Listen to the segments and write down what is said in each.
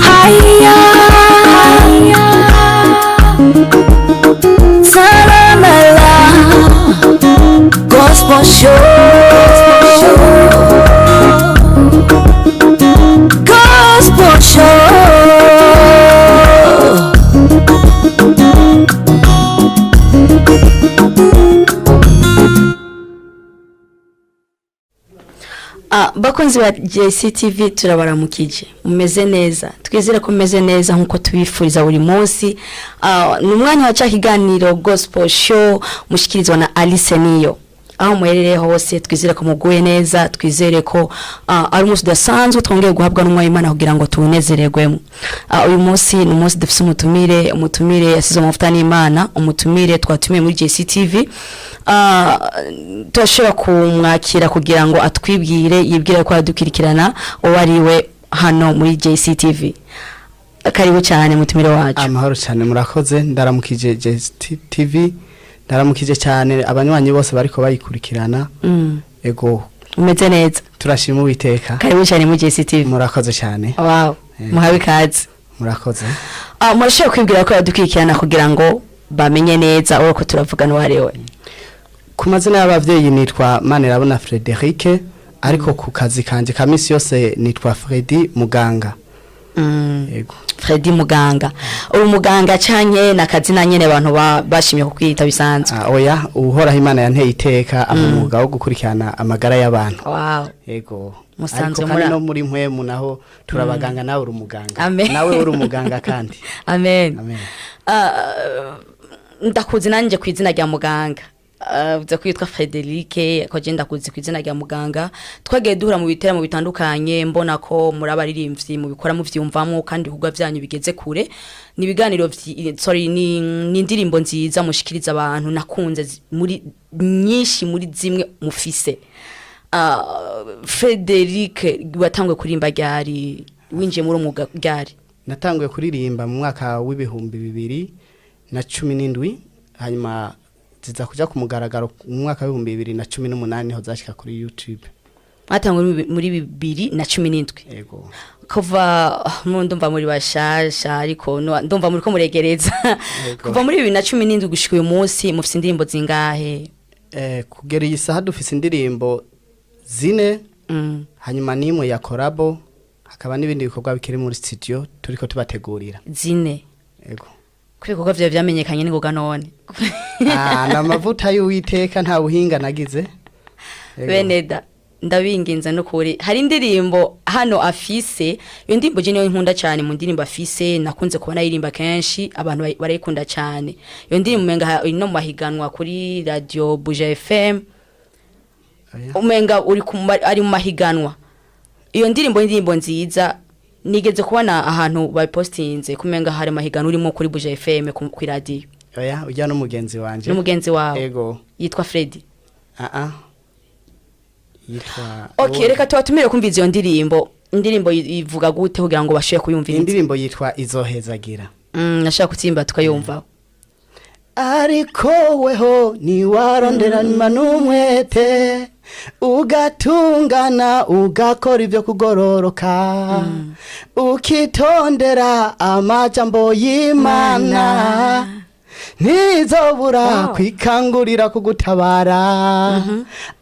Haya, Salamala, Gospel Show, Gospel Show. Bakunzi ba JCTV, turabaramukije. Mumeze neza? Twizere ko mumeze neza nkuko tubifuriza buri munsi. Ni umwanya wa ca kiganiro Gospel Show mushikirizwa na Alice Niyo. Aho muherereye hose, twizere ko muguye neza, twizere ko ari umunsi udasanzwe twongeye guhabwa n'umwanya Imana kugira ngo tuwunezererwemo. Uyu munsi ni umunsi dufise umutumire, umutumire yasize amavuta n'Imana, umutumire twatumiye muri JCTV. Turashobora kumwakira kugira ngo atwibwire, yibwire ko aradukurikirana uwo ari we hano muri JCTV. Karibu cyane, mutumire wacu. Amahoro cyane, murakoze. Ndaramukije JTV, ndaramukije cyane abanywanyi bose bariko bayikurikirana. Ego. Umeze neza? Turashima Uwiteka. Karibu cyane muri JCTV. Murakoze cyane. Wow, muhawe ikaze. Murakoze. Murashobora kwibwira ko aradukurikirana kugira ngo bamenye neza uwo ko turavugana uwo ari we. Ku mazina y'abavyeyi nitwa Manirabona Frederic, ariko ku kazi kanje ka misi yose nitwa Fredy Muganga. Ego. Fredy Muganga, uri muganga canke na kazina nyene abantu bashimye kukwita bisanzwe? Oya, Uhoraho Imana yanteye iteka amwuga wo gukurikirana amagara y'abantu. Wow. Ego. Musanzwe Ariko kandi no muri mpwemu naho turabaganga, nawe uri umuganga. Amen. Nawe uri umuganga kandi. Amen. Amen. Ndakuzi nanjye ku izina rya muganga. Uza kwitwa Frederic, ko je ndakuzi ku izina rya muganga. Twagiye duhura mu biteramo bitandukanye, mbona ko muri abaririmbyi mubikora muvyumvamwo kandi ibikorwa vyanyu bigeze kure. Ni ibiganiro sorry, ni indirimbo nziza mushikiriza abantu nakunze muri nyinshi muri zimwe mufise. Frederic, watanguye kuririmba ryari? Winjiye muri umwuga ryari? Natanguye kuririmba mu mwaka w'2017, hanyuma ziza kuja ku mugaragaro mu mwaka w'2018, niho zashika kuri YouTube. Mwatanguye muri 2017? Ego. Kuva mu ndumva muri bashasha, ariko ndumva muri ko muregereza. Yego. Kuva muri 2017 gushika uyu munsi, mufise indirimbo zingahe? Kugera iyi saha dufise indirimbo zine, hanyuma n'imwe ya collabo, hakaba n'ibindi bikorwa bikiri muri studio turiko tubategurira. Zine? Ego. Ko ibikorwa vyawe vyamenyekanye ningoga none? N'amavuta y'Uwiteka, nta buhinga nagize. Ego. Beneda, ndabinginze n'ukuri, hari indirimbo hano afise. Iyo ndirimbo je niyo nkunda cyane mu ndirimbo afise, nakunze kubona yirimba kenshi, abantu barayikunda cyane iyo ndirimbo. Umenga iri no mu mahiganwa kuri radio Buja FM. Oya. Umenga uri ari mu mahiganwa. Iyo ndirimbo ni indirimbo nziza, nigeze kubona ahantu bayipostinze, kumenga hari amahiganwa urimo kuri Buja FM ku radio. Oya, ujya n'umugenzi wanje. N'umugenzi wawe? Ego. Yitwa Freddy? Ah ah. Yitwa Okay, reka tubatumire kumviza iyo ndirimbo. Indirimbo ivuga gute kugira ngo bashobore kuyumviriza? Indirimbo yitwa Izohezagira. Nashaka kutsimba tukayumva. Ariko weho ntiwaronderanywa n'umwete, ugatungana, ugakora ibyo kugororoka, ukitondera amajambo y'Imana, ntizobura kwikangurira kugutabara.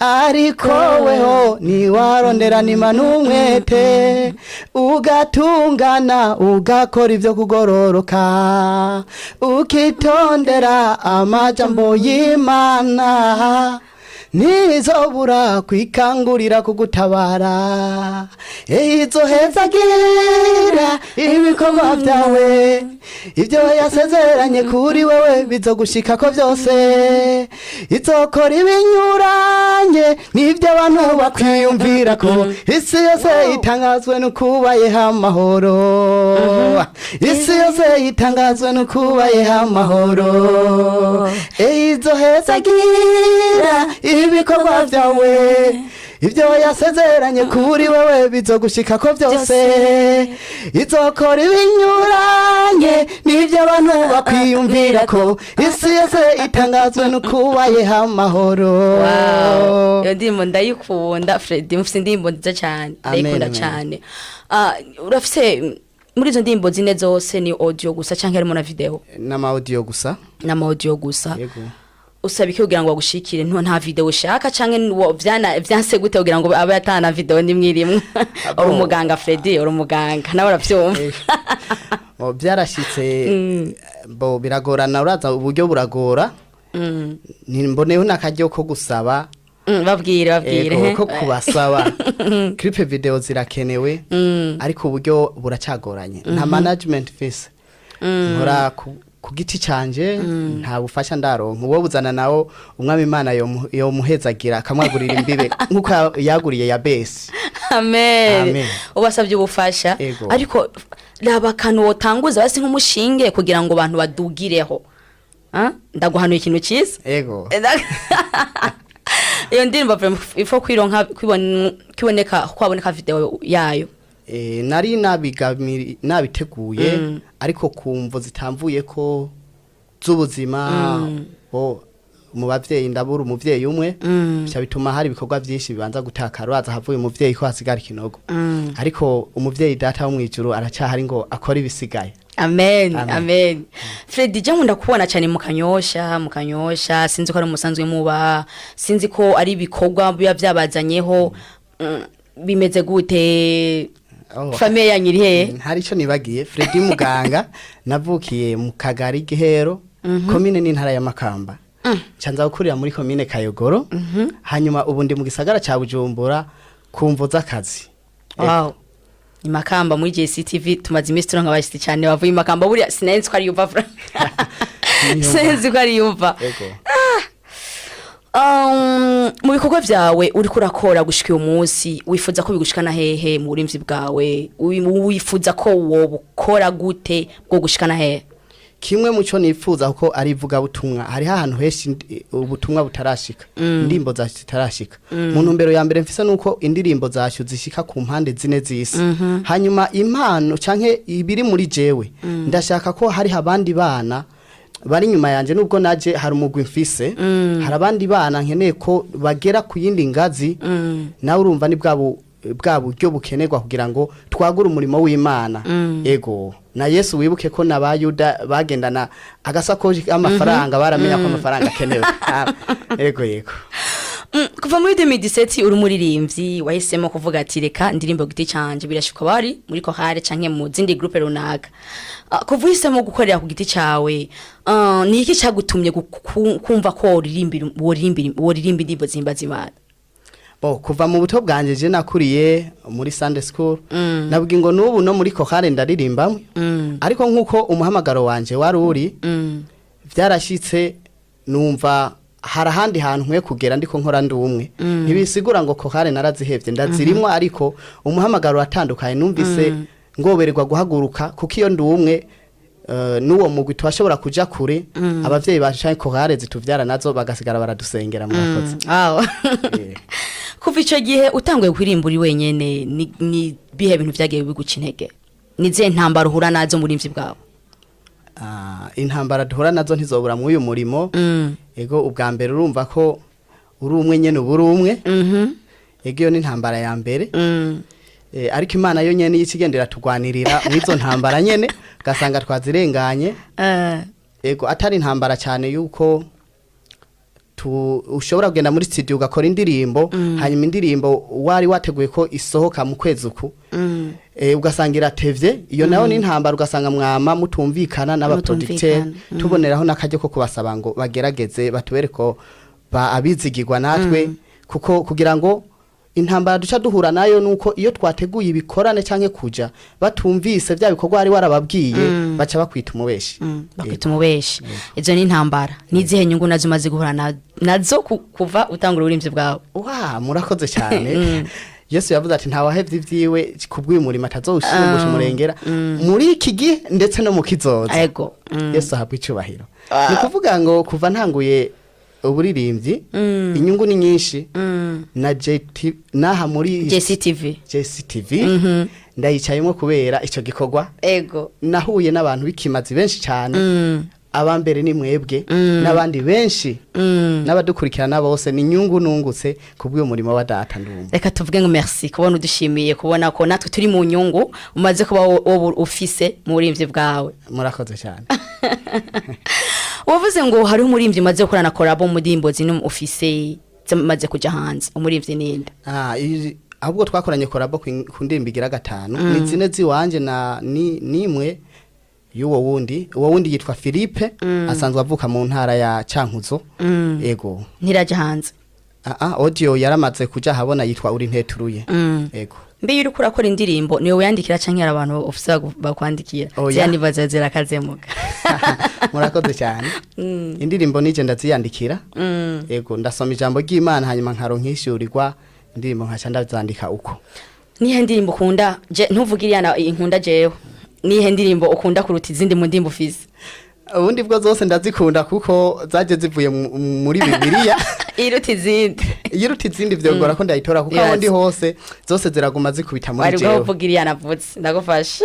Ariko weho ntiwaronderanima n'umwete, ugatungana, ugakora ibyo kugororoka, ukitondera amajambo y'Imana, ntizobura kwikangurira kugutabara. Izohezagira ibikorwa byawe, ibyo yasezeranye kuri wewe bizogushikako byose. Izokora ibinyuranye n'ibyo abantu bakwiyumvira ko isi yose itangazwe n'ukubayeho amahoro, isi yose itangazwe n'ukubayeho amahoro. Izohezagira ibikorwa byawe. Ibyo yasezeranye kuri wewe bizogushika ko byose. Izokora ibinyuranye n'ibyo abantu bakwiyumvira ko isi yose itangazwe n'ukubayeho amahoro. Wow. Iyo ndirimbo ndayikunda. Fred, mufise indirimbo nziza cyane. Amen, Ndayikunda amen. cyane. Urafise muri izo ndirimbo zine zose ni audio gusa canke harimo na video? N'ama audio gusa. N'ama audio gusa? Yego. Usaba iki kugira ngo bagushikire? Nta video ushaka canke vyana vyanse gute kugira ngo abe atana video nimwe irimwo? Abo. Uri umuganga, Freddy, uri umuganga, nawe uravyumva. Bo byarashitse, bo biragorana, uraza uburyo buragora. Nimboneyeho n'akaryo ko gusaba. Babwire, babwire. Ego, ko kubasaba clip video zirakenewe, ariko uburyo buracagoranye. Nta management fees, nkora ku giti canje, nta bufasha ndaronka. Uwo buzana nawo umwami Imana yomuhezagira akamwagurira imbibe nkuko yaguriye ya besi. Amen. Amen. Ubasabye ubufasha. Ego. Ariko raba akantu wotanguza basi nk'umushinge kugira ngo abantu badugireho. Ah? Ndaguhanuye ikintu cyiza. Ego. Iyo ndirimbo vraiment ifo kwironka kwiboneka kwaboneka video yayo. Nari nabiteguye, ariko kumvo zitamvuye ko z'ubuzima, bo mu bavyeyi ndabura umuvyeyi umwe, bica bituma hari ibikorwa byinshi bibanza gutakara. Uraza havuye umuvyeyi ko hasigara ikinogo, ariko umuvyeyi data wo mwijuru aracyahari ngo akore ibisigaye. Amen. Amen. Amen. Fred, je nkunda kubona cyane mu Kanyosha, mu Kanyosha. Sinzi ko ari umusanzwe muba, sinzi ko ari ibikorwa biba byabazanyeho. Bimeze gute? Oh. Famille yanyu iri hehe? Hari icyo nibagiye. Fredy Muganga, navukiye mu kagari Gihero, komine n'intara ya Makamba, ncanza gukurira muri komine Kayogoro, hanyuma ubu ndi mu gisagara ca Bujumbura ku mvo z'akazi. Wow. Imakamba, muri JCTV tumaze iminsi turonka abashitsi cyane bavuye Imakamba. Buriya sinari ko ari yumva. Sinzi ko ari yumva. Ego. Mu bikorwa vyawe uriko urakora gushika uyu munsi, wifuza ko bigushikana hehe mu burimvyi bwawe? Wifuza ko wobukora gute bwo gushikana hehe? Kimwe mu cyo nifuza, kuko ari ivugabutumwa, hariho ahantu henshi ubutumwa butarashika, indirimbo zacu zitarashika. Mu ntumbero ya mbere mfise nuko indirimbo zacu zishika ku mpande zine z'isi. Hanyuma impano canke ibiri muri jewe, ndashaka ko hariho abandi bana bari inyuma yanje. Nubwo naje hari umugwi mfise, hari abandi bana nkeneye ko bagera ku yindi ngazi. Nawe urumva ni bwa buryo bukenerwa kugira ngo twagure umurimo w'Imana. Ego, na Yesu wibuke ko n'Abayuda bagendana agasakoshi k'amafaranga, baramenya ko amafaranga akenewe. Ego, yego. Kuva muri 2017 uri umuririmbyi, wahisemo kuvuga ati reka ndirimbo giti canje. Birashuka bari muri chorale canke mu zindi groupe runaka. Kuva uhisemo gukorera ku giti cawe, ni iki cagutumye kumva ko woririmba indirimbo zihimbaza Imana? Bo kuva mu buto bwanje, je nakuriye muri Sunday school. Nabwiye ngo n'ubu no muri chorale ndaririmbamwe, ariko nk'uko umuhamagaro wanje wari uri, byarashyitse numva hari ahandi hantu nkwiye kugera ndiko nkora ndi umwe. Ntibisigura ngo chorale narazihevye, ndazirimwo, ariko umuhamagaro watandukanye. Numvise ngobererwa guhaguruka, kuko iyo ndi umwe n'uwo mugwi twashobora kuja kure, abavyeyi bacu canke chorale zituvyara nazo bagasigara baradusengera. Murakoze. Wow. Eh. Kuva ico gihe utanguye kuririmba uri wenyene, ni bihe bintu vyagiye biguca intege? Ni zihe ntambara uhura nazo muri mvyi bwawe? Intambara duhura nazo ntizobura muri uyu murimo. Ego, ubwa mbere urumva ko uri umwe nyene, uba uri umwe. Ego, iyo ni intambara ya mbere. Ariko Imana yo nyene yikigendera tugwanirira mw'izo ntambara nyene, ugasanga twazirenganye. Ego, atari intambara cyane yuko ushobora kugenda muri studio ugakora indirimbo, hanyuma indirimbo wari wateguye ko isohoka mu kwezi uku, ugasanga iratevye. Iyo nayo ni intambara, ugasanga mwama mutumvikana n'abaproducteur. Mutumvikana. Tuboneraho n'akaryo ko kubasaba ngo bagerageze batubere ko ba abizigirwa natwe, kuko kugira ngo intambara duca duhura nayo nuko iyo twateguye ibikorane canke kuja batumvise bya bikorwa wari warababwiye, baca bakwita umubeshi. Bakwita umubeshi. Izo ni intambara. N'izihe nyungu nazo umaze guhura nazo kuva utangura uburimvyi bwawe? Wa, murakoze cyane. Yesu yavuze ati ntawahevye ivyiwe kubw'uyu murimo atazowushumbusha umurengera muri iki gihe ndetse no mu kizoza. Ego. Yesu ahabwa icubahiro. Ni kuvuga ngo kuva ntanguye Uburirimbyi, inyungu ni nyinshi. Na JT naha muri JCTV. JCTV ndayicayemo kubera ico gikorwa. Nahuye n'abantu b'ikimazi benshi cyane. Abambere ni mwebwe n'abandi benshi n'abadukurikirana bose. Ni inyungu nungutse kubw'uyu murimo wa data, ndumva. Reka tuvuge ngo merci kubona udushimiye, kubona ko natwe turi mu nyungu umaze kuba wowe ufise mu burimvyi bwawe. Murakoze cyane. Wavuze ngo hariho umuririmvyi umaze gukorana collabo mu ndirimbo zino ufise zimaze kuja hanze. Umuririmvyi ninde? Ahubwo twakoranye collabo ku ndirimbo igira gatanu. Ni zine ziwanje na ni nimwe y'uwo wundi. Uwo wundi yitwa Philippe, asanzwe avuka mu ntara ya Cankuzo. Ego. Ntiraja hanze? Audio yaramaze kuja habona, yitwa Uri Nteturuye. Ego. Mbe iyo uriko urakora indirimbo, niwe wiyandikira canke hari abantu ufise bakwandikira? Oya. Ziriya ndibaza zirakazemuka. Murakoze cyane. Indirimbo nije ndaziyandikira. Ego, ndasoma ijambo ry'Imana, hanyuma nkaronka ishyurirwa indirimbo, nkaca ndazandika uko. Nihe ndirimbo ukunda? Ntuvuge iriya inkunda jewe. Nihe ndirimbo ukunda kuruta izindi mu ndirimbo ufise? Ubundi bwo zose ndazikunda kuko zaje zivuye muri Bibiliya. Iruta izindi? Iruta izindi vyogora ko ndayitora, kuko aho ndi hose zose ziraguma zikubita muri Wari jewe. bwo iriya navutse ndagufasha.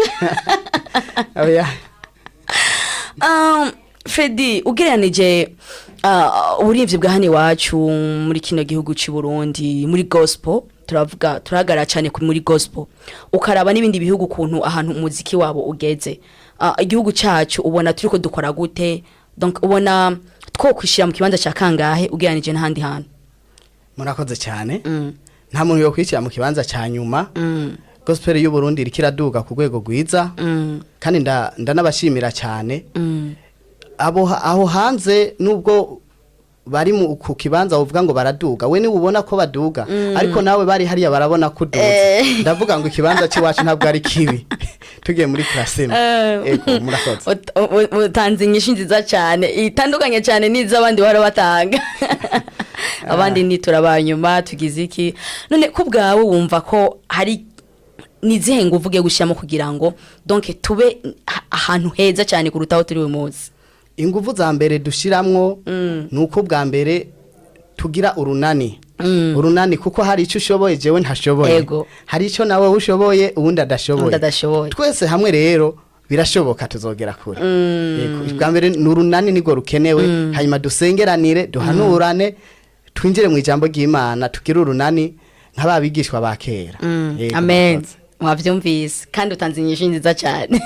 Oya. Freddy, ugereranije uburimvyi bwa hano iwacu muri kino gihugu c'u Burundi muri gospel, turavuga turahagarara cyane muri gospel, ukaraba n'ibindi bihugu ukuntu ahantu umuziki wabo ugeze, igihugu cacu ubona turiko dukora gute? Donc ubona twokwishira mu kibanza ca kangahe ugereranije n'ahandi hantu? Murakoze cyane. Nta muntu yokwicira mu kibanza ca nyuma. Gospel y'u Burundi iriko iraduga ku rwego rwiza, kandi ndanabashimira cyane abo aho hanze. Nubwo bari mu ku kibanza uvuga ngo baraduga, we niwe ubona ko baduga, ariko nawe bari hariya barabona ko uduze. Ndavuga ngo ikibanza cy'iwacu ntabwo ari kibi tugiye muri classement. Ego, murakoze. Utanze inyishu nziza cyane, itandukanye cyane n'iz'abandi bahora batanga. Abandi ni turabanyuma tugize iki. None ku bwawe wumva ko hari nizihe nguvu ugiye gushyiramo kugira ngo donc tube ahantu heza cyane kuruta aho turi uyu munsi? Inguvu za mbere dushiramwo ni uko bwa mbere tugira urunani, urunani, kuko hari icyo ushoboye jewe ntashoboye. Hari icyo nawe ushoboye uwundi adashoboye. Uwundi adashoboye. Twese hamwe rero birashoboka, tuzogera kure. Yego, bwa mbere ni urunani, nirwo rukenewe. Hanyuma dusengeranire, duhanurane, twinjire mu ijambo ry'Imana, tugire urunani nk'ababigishwa ba kera. Yego, Amen. murakoze. Mwabyumvise, kandi utanze inyishu nziza cyane.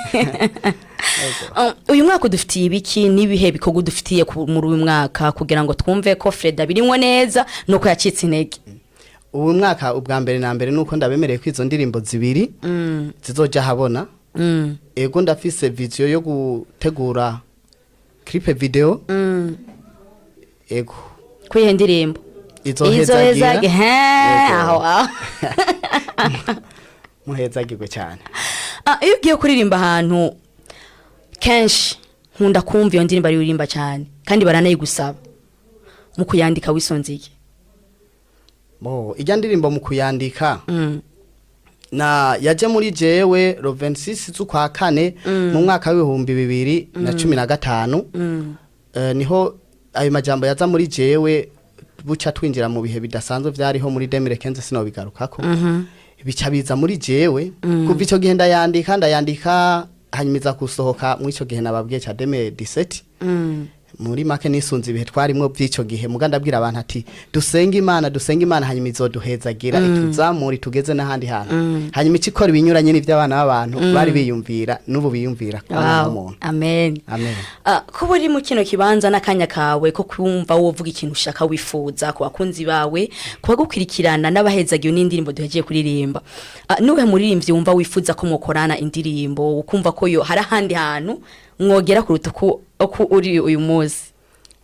Uyu mwaka udufitiye ibiki? N'ibihe bikorwa udufitiye muri uyu mwaka kugira ngo twumve ko Fred abirimwo neza nuko yacitse intege? Ubu mwaka, ubwa mbere na mbere nuko ndabemereye ko izo ndirimbo zibiri zizoja habona. Ego, ndafise vision yo gutegura clip video. Ego. Kwihe ndirimbo? Izohezagira. He. Yego. Aho aho. Muhezagirwe cyane. Iyo ugiye kuririmba ahantu kenshi, nkunda kumva iyo ndirimbo ari uririmba cyane, kandi baranayigusaba. Mu kuyandika wisonze iki? Bo, ijya ndirimbo mu kuyandika na yaje muri jewe le 26 z'ukwa kane mu mwaka w'2015. Niho ayo majambo yaza muri jewe. Buca twinjira mu bihe bidasanzwe vyariho muri 2015, sinobigarukako. Bica biza muri jewe. Kuva ico gihe ndayandika, ndayandika, hanyuma iza gusohoka muri ico gihe nababwiye ca 2017. Muri make nisunze ibihe twarimwo by'ico gihe. Muga ndabwira abantu ati dusenge Imana, dusenge Imana, hanyuma izoduhezagira, ituzamura, itugeze n'ahandi hantu. Hanyuma ikikora ibinyuranye n'ivy'abana b'abantu bari biyumvira n'ubu biyumvira ku mwana w'umuntu. Amen. Amen. Kuba uri mu kino kibanza n'akanya kawe ko kumva wovuga ikintu ushaka wifuza ku bakunzi bawe, kubagukurikirana n'abahezagiwe n'indirimbo duhejeje kuririmba, nuhe muririmbyi wumva wifuza ko mwokorana indirimbo, ukumva ko yo hari ahandi hantu mwogera kuruta uko uri uyu munsi?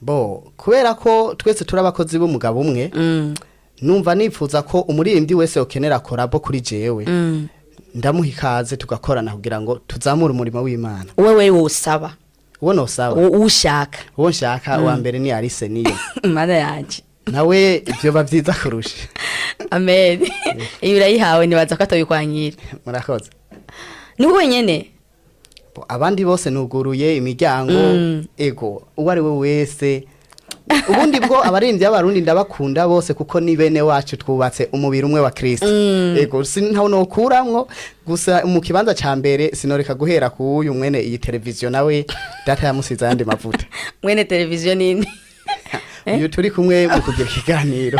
Bo, kubera ko twese turi abakozi b'umugabo umwe, numva nifuza ko umuririmbyi wese ukenera collabo kuri jewe, ndamuha ikaze tugakorana kugira ngo tuzamure umurimo w'Imana. Wewe wosaba? Uwo nosaba? Ushaka. Uwo nshaka wa mbere ni Alice niyo. Mana yanje! Nawe ibyo byiza kurusha. Amen. Iyo urayihawe, nibaza ko atabikwanyira. Murakoze. Ni wenyene? Bo, abandi bose nuguruye imiryango. Ego, uwo ari we wese Ubundi bwo abaririmbyi b'Abarundi ndabakunda bose, kuko ni bene wacu, twubatse umubiri umwe wa Kristo. Ego, sintaho nokuramwo, gusa mu kibanza ca mbere sinoreka guhera ku uyu mwene iyi televiziyo, nawe Data yamusize ayandi mavuta. Mwene televiziyo nini? Uyu turi kumwe mu kugira ikiganiro.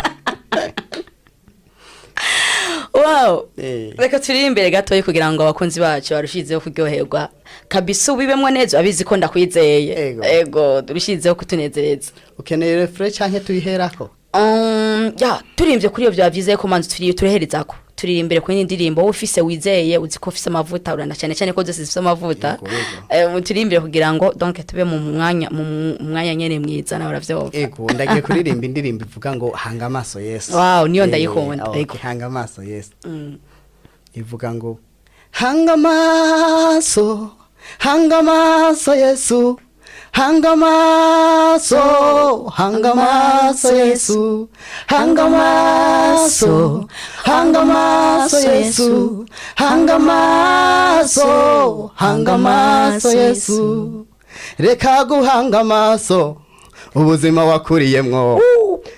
Wow. Eh. Reka turi imbere gatoyi kugira ngo abakunzi bacu barushizeho kuryoherwa kabisa, ubibemwo neza, abizi ko ndakwizeye. Ego. Ego, turushizeho kutunezereza. Ukeneye refrain canke tuyiherako? Ya, turimbye kuri iyo byaba byiza ko manzi turi tureherezako, turi imbere kuri iyi ndirimbo wowe ufise, wizeye, uzi ko ufise amavuta, urana cyane cyane ko zose zifise amavuta. Yego, yego. Turi imbere kugira ngo donc tube mu mwanya nyene mwiza, nawe uravyumva. Ego, ndagiye kuririmba indirimbo ivuga ngo "Hanga amaso Yesu". Wow, niyo ndayikunda. Okay, Ego. "Hanga amaso Yesu". Ivuga ngo: "Hanga amaso, hanga amaso Yesu, hanga amaso, hanga amaso Yesu, hanga amaso, hanga amaso Yesu, hanga amaso, hanga amaso Yesu. Reka guhanga amaso ubuzima wakuriyemwo,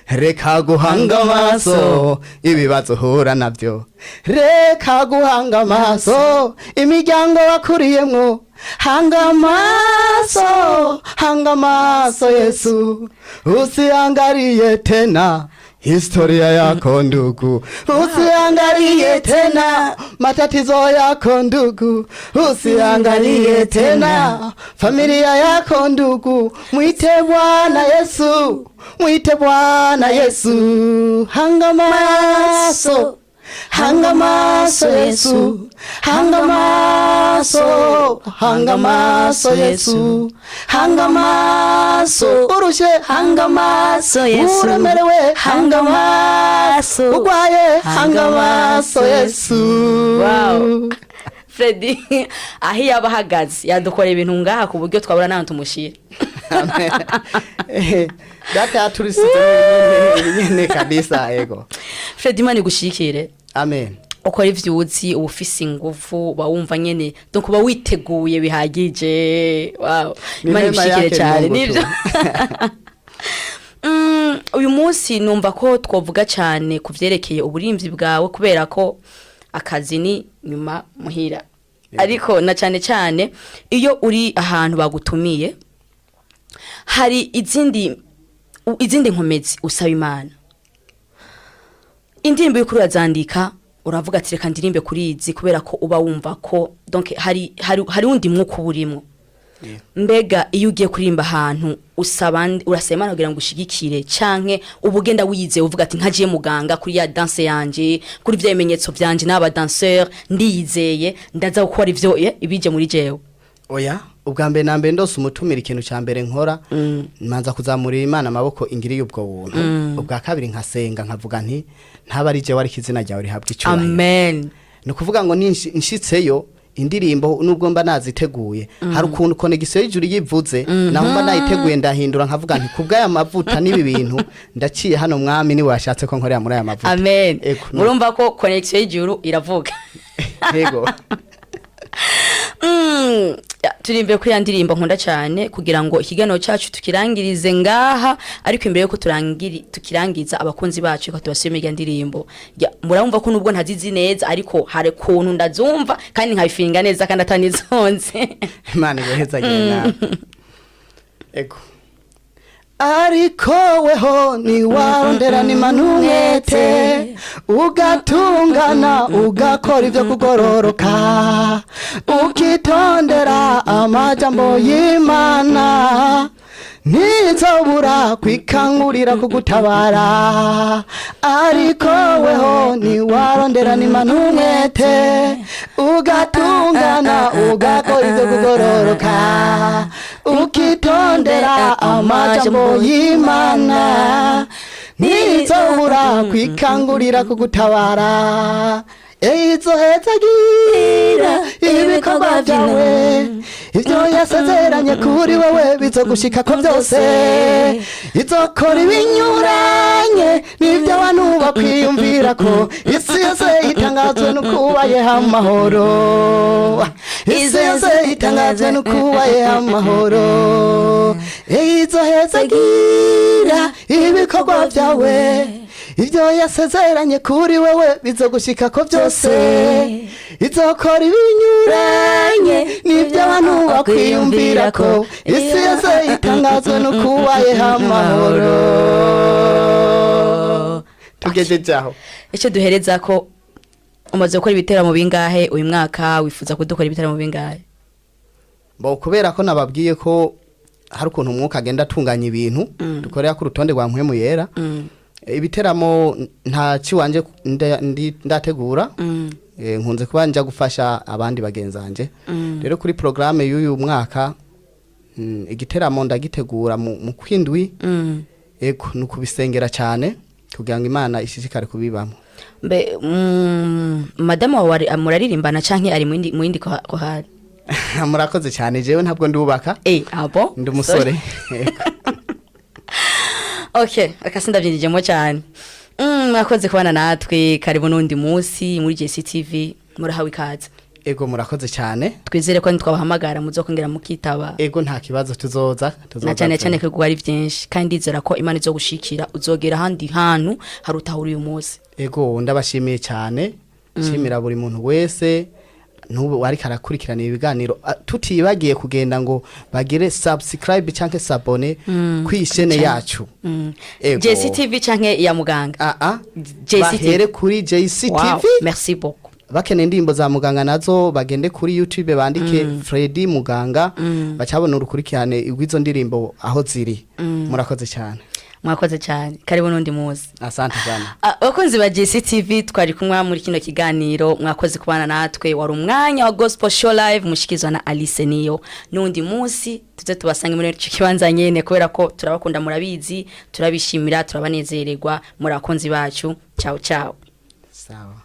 reka guhanga amaso ibibazo uhura nabyo, reka guhanga amaso imiryango wakuriyemwo. Hanga amaso, hanga amaso Yesu. Usiangalie tena historia yako ndugu, usiangalie tena matatizo yako ndugu, usiangalie tena familia yako ndugu, mwite Bwana Yesu, mwite Bwana Yesu. Hanga maso, hanga maso Yesu, hanga maso, hanga maso Yesu, hanga maso. Urushe, Hanga maso Yesu. Uremerewe, Hanga maso. Ugwaye, hanga maso Yesu." Wow. Freddy aho yaba ahagaze yadukora ibintu ngaha ku buryo twabura n'ahantu tumushyira. Data yaturisize nyene kabisa, ego. Freddy, Imana igushikire. Amen. Ukora ivyo uzi, uba ufise ingufu, uba wumva nyene, donc uba witeguye bihagije. Wow. Ni Imana neema igushikire yake cyane. Mungu Nivyo. tu. Uyu munsi numva ko twovuga cyane ku vyerekeye uburimvyi bwawe, kubera ko akazi ni nyuma muhira, ariko na cyane cyane iyo uri ahantu bagutumiye hari izindi nkomezi usaba Imana. Indirimbo y'ukuri urazandika, uravuga ati reka ndirimbe kuri izi, kubera ko uba wumva ko donc hari wundi mwuka uba urimwo. Mbega iyo ugiye kuririmba ahantu usaba urasaba Imana kugira ngo ushigikire, canke uba ugenda wiyizeye uvuga ati nkagiye muganga kuri ya danse yanje, kuri vya bimenyetso vyanje n'aba danseur, ndiyizeye, ndaza gukora ivyo ibije muri jewe? Oya, ubwa mbere na mbere ndose umutumira, ikintu cya mbere nkora manza kuzamurira Imana amaboko ingiriye ubwo buntu. Ubwa kabiri nkasenga, nkavuga nti ntaba ari jewe, ariko izina ryawe rihabwa icyubahiro. Amen. Ni ukuvuga ngo nshitseyo indirimbo, nubwo mba naziteguye, hari ukuntu connexion y'ijuru yivuze, naho mba nayiteguye ndahindura, nkavuga nti kubw'aya mavuta n'ibi bintu ndaciye hano, Mwami niwe washatse ko nkorera muri aya mavuta. Amen. Ego, Murumva ko connexion y'ijuru iravuga. Ego. Ya, turirimbe kuri ya ndirimbo nkunda cyane kugira ngo ikiganiro cyacu tukirangirize ngaha, ariko imbere yuko tukirangiza, abakunzi bacu reka tubasubire irya ndirimbo. Ya, murumva ko nubwo ntazizi neza, ariko hari ukuntu ndazumva kandi nkabifinga neza kandi atanizonze. Imana iguhezagire nawe. Ego. Ariko weho niwarondera n'umwete, ugatungana, ugakora ibyo kugororoka, ukitondera amajambo y'Imana, ntizobura kwikangurira kugutabara. Ariko weho niwarondera n'umwete, ugatungana, ugakora ibyo kugororoka, ukitondera amajambo y'Imana, ntizobura kwikangurira kugutabara. Izohezagira ibikorwa byawe, ibyo yasezeranye kuri wowe bizogushikako byose. Izokora ibinyuranye n'ibyo abantu bakwiyumvira, ko isi yose itangazwe no kubayeho amahoro. Isi yose itangazwe n'ukubaye amahoro. Izohezagira ibikorwa byawe, ibyo yasezeranye kuri wewe bizogushikako byose. Izokora ibinyuranye n'ibyo abantu bakwiyumvira ko. Isi yose itangazwe n'ukubaye amahoro. Tugejeje aho. Icyo duhereza ko umaze gukora ibiteramo bingahe uyu mwaka? Wifuza kudukora ibiteramo bingahe? Bo, kubera ko nababwiye ko hari ukuntu umwuka agenda atunganya ibintu, dukorera ku rutonde rwa Mpwemu Yera. Ibiteramo nta kiwanje ndategura. Nkunze kuba nja gufasha abandi bagenzanje. Rero kuri programme y'uyu mwaka, igiteramo ndagitegura mu kwindwi. Ego, ni ukubisengera cyane kugira ngo Imana ishishikare kubibamo. Mbe madamu wawe muraririmbana canke ari mu yindi kohari? Murakoze cyane. Jewe ntabwo ndubaka. Abo. Ndi umusore. Okay, akasi ndabyinjijemo cyane. Mwakoze kubana natwe. Karibu n'undi munsi muri JCTV, murahawe ikaze. Ego, murakoze cyane. Twizere ko nitwabahamagara muzokongera mukitaba. Ego, nta kibazo, tuzoza, tuzoza. Na cyane cyane ko ari byinshi, kandi ndizera ko Imana izogushikira, uzogera ahandi hantu harutahura uyu munsi. Ego, ndabashimiye cyane. Nshimira buri muntu wese n'ubu ariko arakurikirana ibiganiro. Tutibagiye kugenda ngo bagire subscribe cyangwa s'abonner kw'ishene yacu. Ego. JCTV canke ya muganga? Ah ah. JCTV. Bahere kuri JCTV. Wow, merci beaucoup. Bakeneye indirimbo za muganga nazo, bagende kuri YouTube bandike Freddy Muganga, bacabona urukurikirane rw'izo ndirimbo aho ziri. Murakoze cyane. Mwakoze cyane, karibu n'undi munsi. Asante cyane. Abakunzi ba JCTV, twari kumwe muri kino kiganiro. Mwakoze kubana natwe. Wari umwanya wa Gospel Show Live mushikizwa na Alice Niyo. N'undi munsi tuze tubasange muri icyo kibanza nyene, kubera ko turabakunda, murabizi, turabishimira, turabanezererwa muri abakunzi bacu. Ciao ciao. Sawa.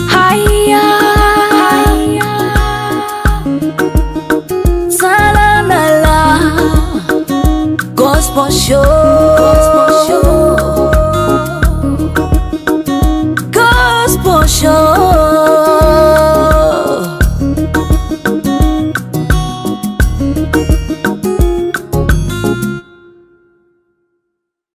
Haya, la la la, Gospel Show, Gospel Show, Gospel Show.